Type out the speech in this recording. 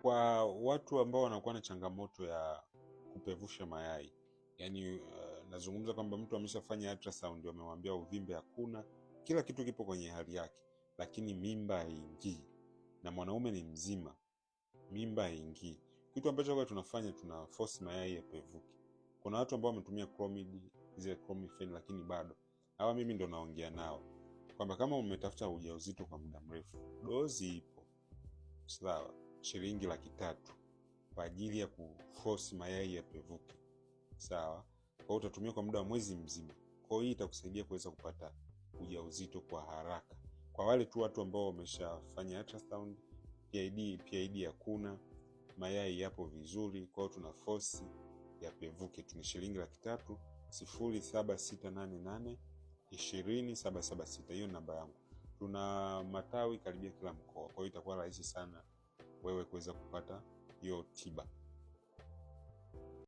Kwa watu ambao wanakuwa na changamoto ya kupevusha mayai, yani nazungumza kwamba mtu ameshafanya ultrasound, wamemwambia uvimbe hakuna, kila kitu kipo kwenye hali yake, lakini mimba haingii, na mwanaume ni mzima, mimba haingii. Kitu ambacho kwa tunafanya, tuna force mayai yapevuke. Kuna watu ambao wametumia Clomid, zile clomiphene, lakini bado hawa, mimi ndo naongea nao kwamba kama umetafuta ujauzito kwa muda mrefu, dozi ipo sawa, shilingi 300,000 kwa ajili ya kuforce mayai yapevuke, sawa. Kwa hiyo utatumia kwa muda wa mwezi mzima. Kwa hiyo hii itakusaidia kuweza kupata ujauzito kwa haraka. Kwa wale tu watu ambao wameshafanya ultrasound, PID, PID hakuna, mayai yapo vizuri, kwa hiyo tuna force yapevuke. Tuna shilingi 300,000, 07688 20776. Hiyo namba yangu. Tuna matawi karibia kila mkoa, kwa hiyo itakuwa rahisi sana wewe kuweza kupata hiyo tiba.